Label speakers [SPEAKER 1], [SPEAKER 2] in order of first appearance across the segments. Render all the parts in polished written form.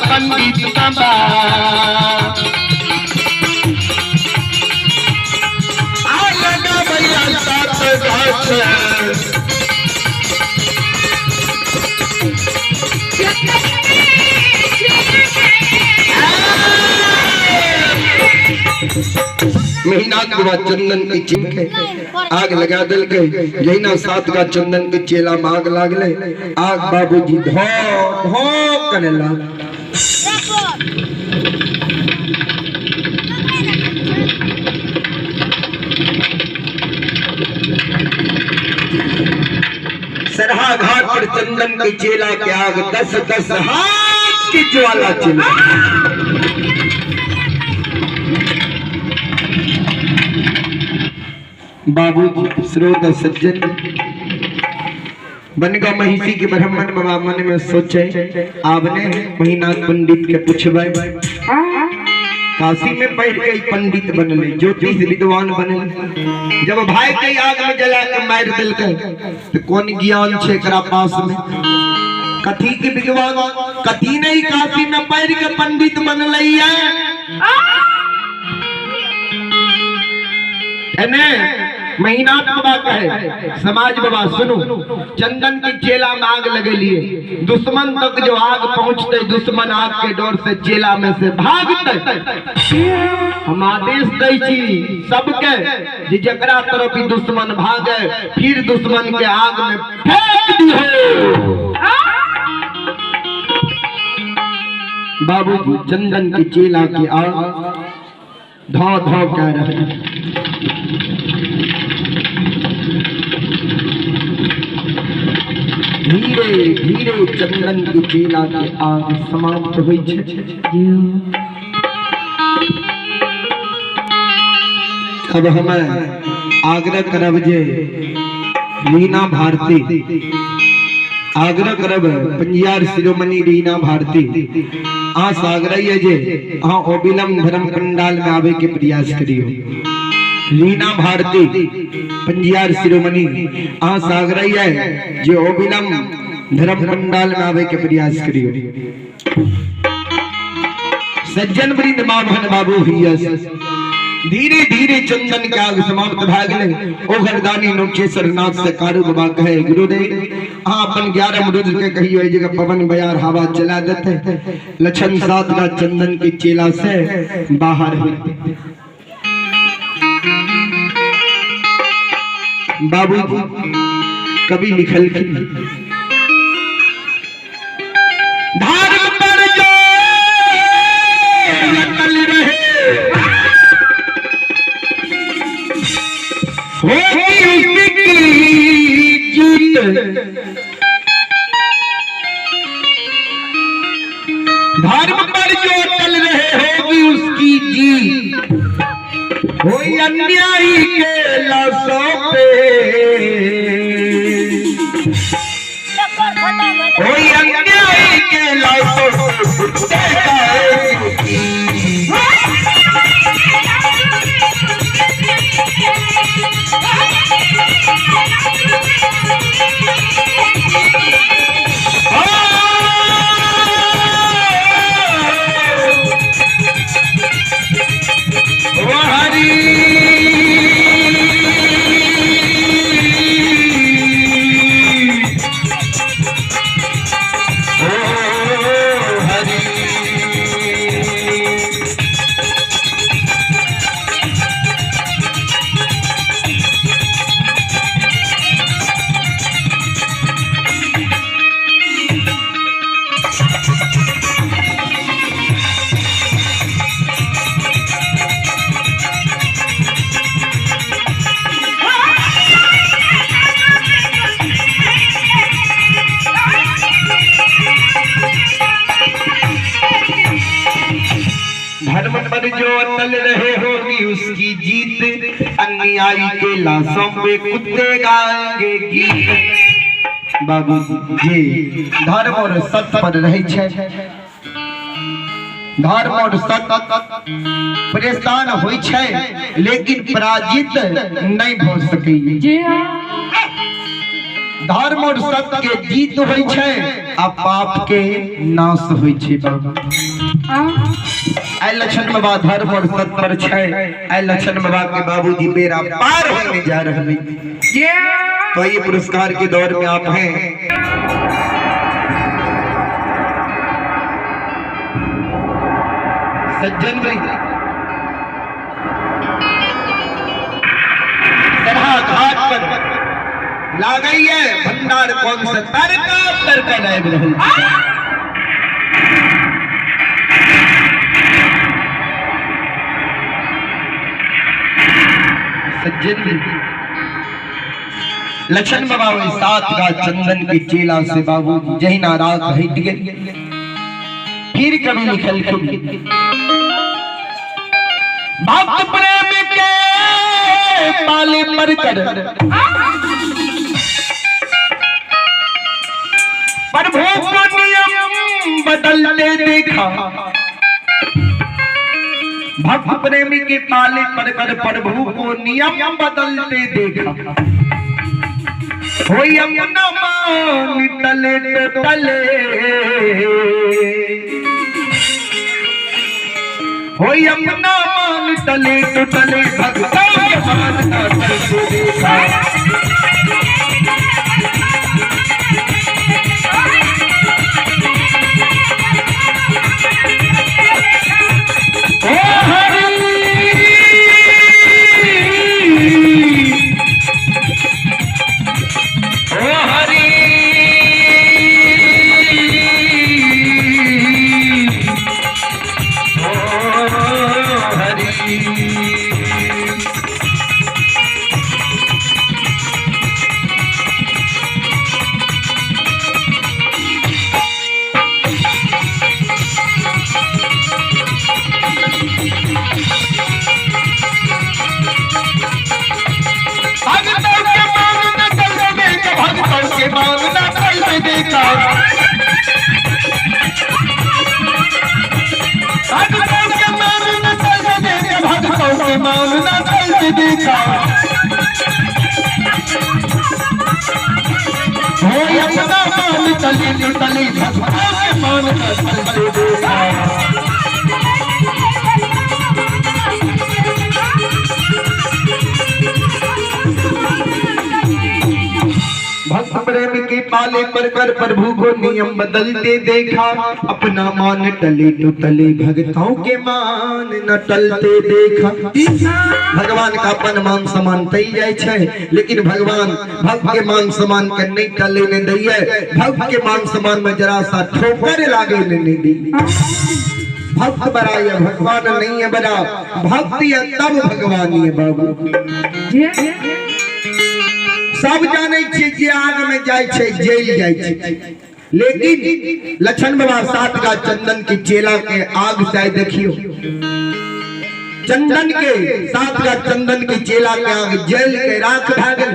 [SPEAKER 1] पंडित बाबा आ लगा भैया सात गाछ। महीना के बाद चंदन के चेला के आग लगा दिल के, जहिना सात का चंदन के चेला में आग लागले, आग बाबूजी धो धो करे लाग। सरहा घाट पर चंदन के चेला के आग 10 10 हाथ की ज्वाला चले। बाबूजी स्रोत सज्जन बनगा महिषी के ब्राह्मण बाबा मन में सोचे आवने महीनाथ पंडित के पूछबे, काशी में पढ़ के पंडित बनले, ज्योतिष विद्वान बनले, जब भाई के आग में जला के मार दिल के तो कौन ज्ञान छे एकरा पास में, कथी के विद्वान कथी नहीं काशी में पढ़ के पंडित बनले है। एने महीनाथ बाबा कहे समाज बाबा सुनो, चंदन के चेला में आग लगेलिए, दुश्मन तक जो आग पहुंचते दुश्मन आग के डर से चेला में से भागते। हम आदेश दै छी सबके जे जकरा तरफ ही दुश्मन भागे फिर दुश्मन के आग में फेंक दिहो। बाबूजी चंदन के चेला के आग धो धो कह रहे। धीरे धीरे चंदन के चेला के आग समाप्त होइ छै। अब हम आग्रह करब जे रीना भारती, आग्रह करब पंजियार शिरोमणि रीना भारती, अहाँ से आग्रह है जे अहाँ अविलंब धर्म पंडाल में आवे के प्रयास करियो। रीना भारती पंजियार शिरोमणि, अहाँ से आग्रह है जे अविलंब धर्म पंडाल में आवे के प्रयास करियो। सज्जन वृंद मां बहन बाबू भैया, धीरे धीरे चंदन के आग समाप्त भए गेलै। ओ घरदानी नोकेश्वर नाथ से कारू बाबा कहे, गुरुदेव अहाँ अपन 11 रुद्र के कहियो एहि जगह पवन बयार हवा चला देते, लक्षण सात का चंदन के चेला से बाहर होते। बाबूजी कवि लिखलखिन, धर्म पर जो अटल रहे होगी उसकी जीत, धर्म पर जो अटल रहे होगी उसकी जीत, कोई अन्यायी के लाशों पे, कोई अन्यायी के लाशों पे। ओ हरि ओ हरि, धर्म पर जो अटल रहे होगी उसकी जीत, अन्यायी के लाशों पे कुत्ते गाएंगे गीत। बाबू जी धर्म और सत्य पर रहे छे, धर्म और सत्य परेशान होइ छे लेकिन पराजित नहीं भ सकै।
[SPEAKER 2] जी हाँ।
[SPEAKER 1] धर्म और सत्य के जीत होइ छै आ पाप के नाश होइ छै बाबा। आइ लक्षण बाबा धर्म और सत्य पर छै। आइ लक्षण बाबा के बाबूजी बेड़ा पार होने जा रहे हैं। तो ये पुरस्कार के दौर में आप हैं। सज्जन भाई सरहा घाट पर लागई है भंडार कौन सा तरका तरका लाइब रहल। सज्जन भाई लक्षण बाबा वही सात का चंदन के चेला से बाबू जहिना रात हट गई। फिर कभी लिखल भक्त प्रेम के पाले पर कर प्रभु को नियम बदलते देखा। भक्त प्रेमी के पाले पर कर प्रभु को नियम बदलते देखा। होई अपना मान तले तो तले, होई अपना मान तले तो तले, भक्तों के मान ना टलते देखा। ओ हरि ओ हरि ओ हरि। भक्तों के मान न टलते देखा, भक्तों के मान न टलते देखा, भक्तों के मान न टलते देखा, भक्तों के मान न टलते देखा। हो अपना मान तले तो तले, भक्तों के मान न टलते देखा। भक्त प्रेम के पाले पर कर प्रभु को नियम बदलते देखा। अपना मान टले तो टले, भक्तों के मान न टलते देखा। भगवान का अपन मान समान तई जाय छै, लेकिन भगवान भक्त के मान समान के नहीं टले ने दैये। भक्त के मान समान में जरा सा ठोकर लागे ने नहीं दी। भक्त बड़ा है, भगवान नहीं है बड़ा। भक्त है तब भगवान है बाबू। सब जाने छियै जे आग में जाय छै जेल जाय छै, लेकिन लक्षण बाबा सात का चंदन के चेला के आग से आइ देखियो, चंदन के सात का चंदन के चेला के आग जेल के राख भए गेल।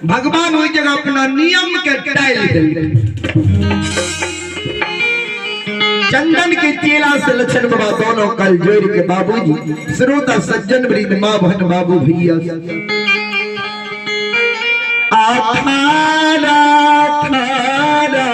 [SPEAKER 1] भगवान ओहि जगह अपना नियम के टालि देलकै। चंदन के चेला से लक्षण बाबा दोनों कल जोड़ के बाबूजी श्रोता सज्जन वृंद माँ बहन बाबू भैया अठारह अठारह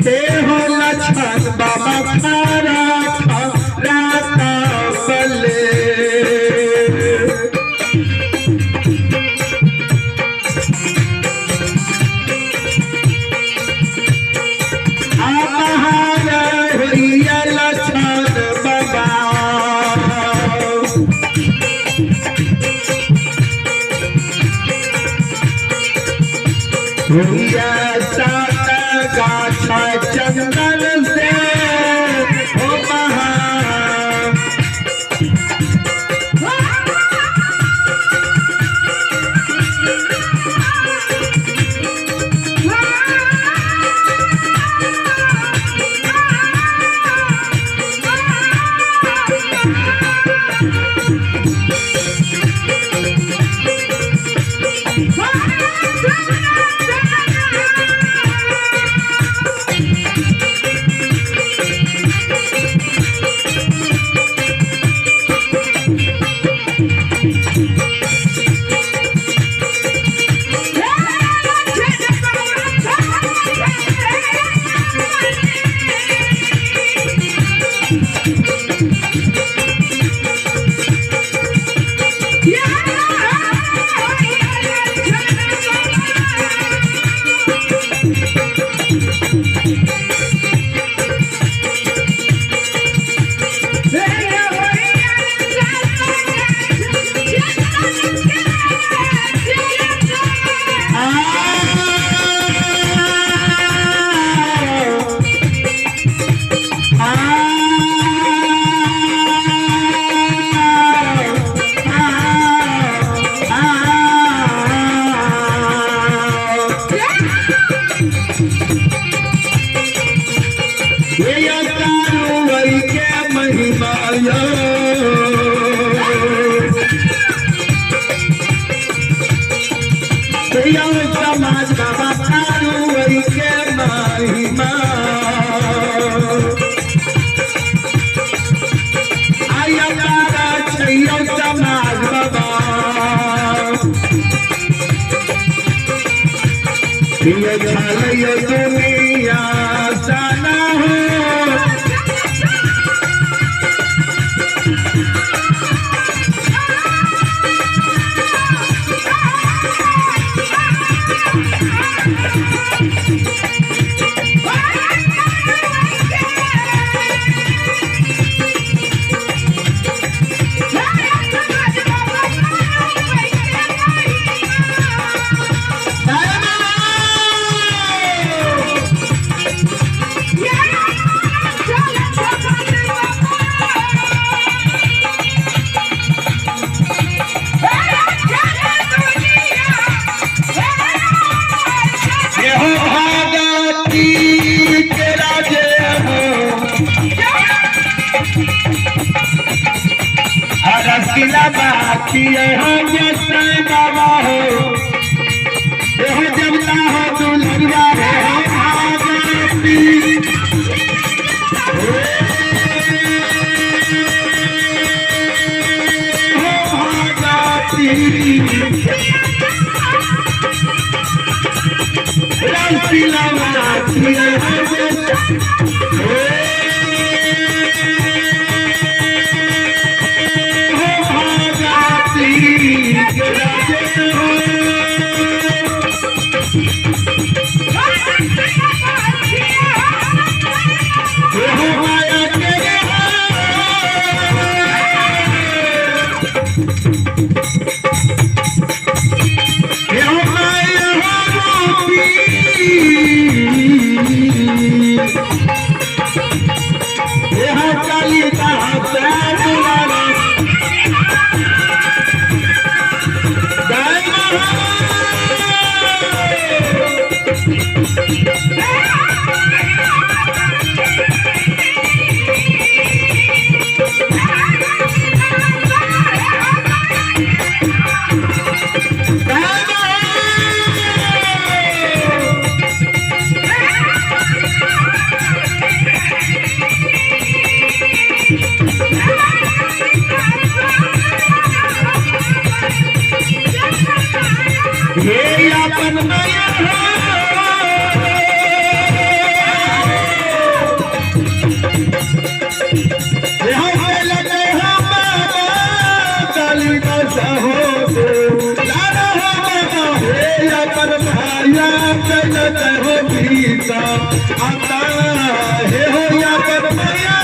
[SPEAKER 1] हे हो लक्षण बाबा अठारह अठारह बले। चंदन से हो महा हे तारू वही के महिमा यो। समाज बाबा तारू वही के महिमा। आया तारा छैयो समाज बाबा। ये छालयो दुनिया साना हो। बाकी हो जैसे बाबा हो, हो जमता हो दुल्हनवा हो भागती। हो भागती रसीला बाकी हो हे अपन माया आता हे हो अपन माया।